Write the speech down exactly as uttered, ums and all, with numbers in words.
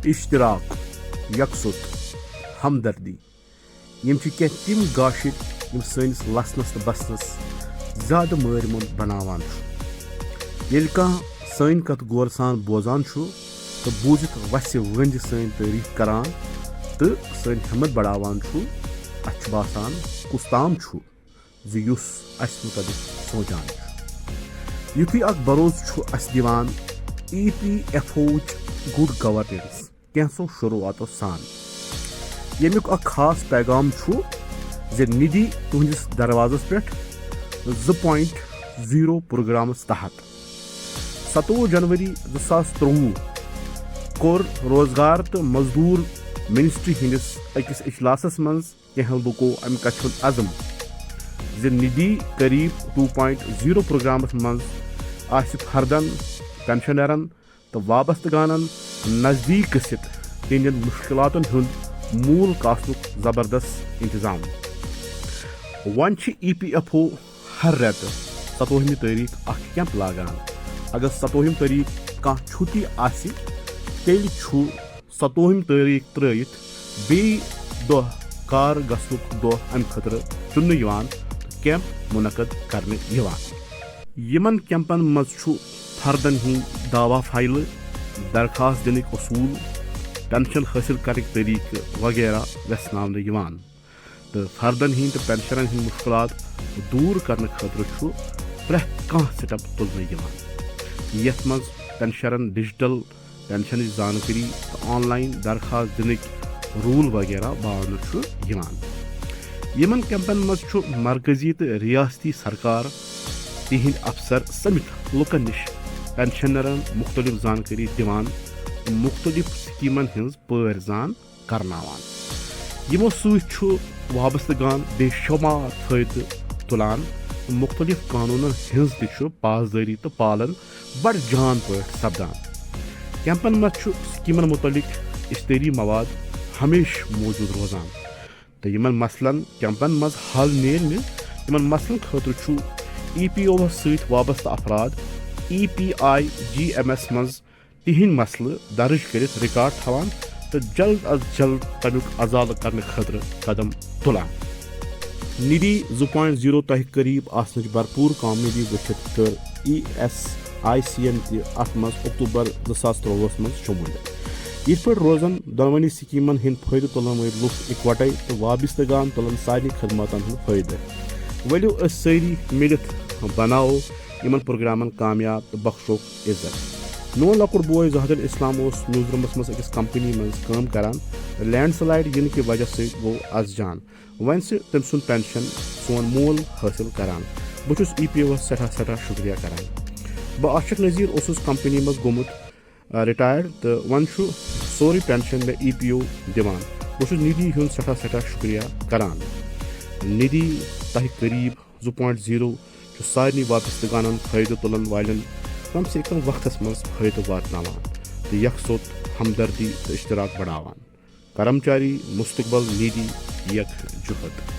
اشتراک، یکسوت، ہمدردی، یِم چھِ کینٛہہ تِم گاشِر یِم سٲنِس لسنس تہٕ بسنس زیادٕ مٲرۍ موٚنٛد بناوان چھُ۔ ییٚلہِ کانٛہہ سٲنۍ کتھ غورٕ سان بوزان چھُ تہٕ بوٗزِتھ وسہِ ؤنٛزِ سٲنۍ تعریف کران تہٕ سٲنۍ ہمت بڑاوان چھُ، اسہِ چھُ باسان کُس تام چھُ زِ یُس اسہِ مُتعلق سونٛچان چھُ۔ یُتھُے اکھ بروسہٕ چھُ اسہِ دِوان ای پی ایف اوچ گُڈ گورننس کینٛژو شروٗعاتو سان، ییٚمیُک اکھ خاص پیغام چھُ زِ ندی تُہنٛدِس دروازس پٮ۪ٹھ زٕ پوینٹ زیٖرو پروگرامس تحت۔ ستووُہ جنوری زٕ ساس ترٛۆوُہ کوٚر روزگار تہٕ مزدور منسٹری ہٕنٛدِس أکِس اجلاسس منٛز کینٛہہ لوٗکو امہِ کتھِ ہُنٛد عزم زِ ندی قریب ٹوٗ پوینٹ زیٖرو پروگرامس منٛز آسہِ فردن، پنشنرن تہٕ وابستگانن نزدیٖک گٔژھِتھ تِہنٛدٮ۪ن مُشکلاتن ہُنٛد موٗل کاسنُک زبردست انتظام۔ وۄنۍ چھِ ای پی ایف او ہر رٮ۪تہٕ ستووُہمہِ تٲریخ اکھ کیمپ لاگان۔ اگر ستووُہِم تٲریخ کانٛہہ چھُٹی آسہِ، تیٚلہِ چھُ ستووُہِم تٲریخ ترٲوِتھ بیٚیہِ دۄہ کار گژھنُک دۄہ امہِ خٲطرٕ چُننہٕ یِوان تہٕ کیمپ منعقد کرنہٕ یِوان۔ یِمن کیمپن منٛز چھُ فردن ہٕنٛدۍ دعویٰ فایلہٕ، درخواست دِنٕکۍ اصوٗل، پنشن حٲصِل کرنٕکۍ طریقہٕ وغیرہ ویژھناونہٕ یِوان۔ تہٕ فردن ہٕنٛدۍ تہٕ پنشنرن ہٕنٛدۍ مُشکِلات دوٗر کرنہٕ خٲطرٕ چھُ پرٛٮ۪تھ کانٛہہ سٹیپ تُلنہٕ یِوان، یتھ منٛز پنشنرن ڈیجیٹل پنشنٕچ زانکٲری تہٕ آن لائن درخواست دِنٕکۍ روٗل وغیرہ باونہٕ چھُ یِوان۔ یِمن کیمپن منٛز چھُ مرکزی تہٕ ریاستی سرکار، تِہنٛدۍ افسر سٔمِتھ لوٗکن نِش پنشنرن مُختٔلِف زانکٲری دِوان تہٕ مُختٔلِف سکیمن ہٕنٛز پٲرۍ زان کرناوان۔ یِمو سۭتۍ چھُ وابستگان بے شمار فٲیدٕ تُلان تہٕ مُختٔلِف قونوٗنن ہٕنٛز تہِ چھُ پاسدٲری تہٕ پالن بڑٕ جان پٲٹھۍ سپدان۔ کیمپن منٛز چھُ سکیمن مُتعلق اشتہٲری مواد ہمیشہٕ موجود روزان تہٕ یِمن مسلن، کیمپن منٛز حل نیرِ نہٕ، یِمن مسلن خٲطرٕ چھُ ای پی اوہس سۭتۍ وابستہٕ افراد E P I G M S منٛز تِہنٛدۍ مسلہٕ درٕج کٔرِتھ ریکارڈ تھاوان تہٕ جلد از جلد تمیُک ازالہٕ کرنہٕ خٲطرٕ قدم تُلان۔ ندی زٕ پوینٹ زیٖرو تۄہہِ قریب آسنٕچ بھرپور کامیٲبی وٕچھِتھ کٔر ای ایس آئی سی ین تہِ اتھ منٛز اکتوبر زٕ ساس ترٛۆوُہس منٛز شموٗلیت۔ یِتھ پٲٹھۍ روزن دۄنوٕنی سکیمن ہٕنٛدۍ فٲیدٕ تُلن وٲلۍ لُکھ اکوٹے تہٕ وابستگان تُلن سارنٕے خدماتن ہُنٛد فٲیدٕ۔ ؤلِو أسۍ سٲری مِلِتھ بناوو یِمن پروگرامن کامیاب تہٕ بخشوکھ عزت۔ میون لۄکُٹ بوے زاہد الاسلام اوس میوزرمس منٛز أکِس کمپنی منٛز کٲم کران۔ لینڈ سلائیڈ یِنہٕ کہِ وجہ سۭتۍ گوٚو از جان۔ وۄنۍ چھِ تٔمۍ سُنٛد پینشن سون مول حٲصِل کران۔ بہٕ چھُس ای پی اوہس سٮ۪ٹھاہ سٮ۪ٹھاہ شُکریہ کران۔ بہٕ عاشق نذیر اوسُس کمپنی منٛز گوٚمُت، آ، ریٹائرڈ تہٕ وۄنۍ چھُ سورُے پینشن مےٚ ای پی او دِوان۔ بہٕ چھُس ندی ہُنٛد سٮ۪ٹھاہ سٮ۪ٹھاہ شُکریہ کران۔ ندی تۄہہِ قریب زٕ پوینٹ زیٖرو چھُ سارنٕے وابستگانن فٲیدٕ تُلن والٮ۪ن کم سے کم وقتس منٛز فٲیدٕ واتناوان تہٕ یکسوت، ہمدردی تہٕ اشتراک بڑاوان۔ کرمچاری مستقبل ندی یکجہت۔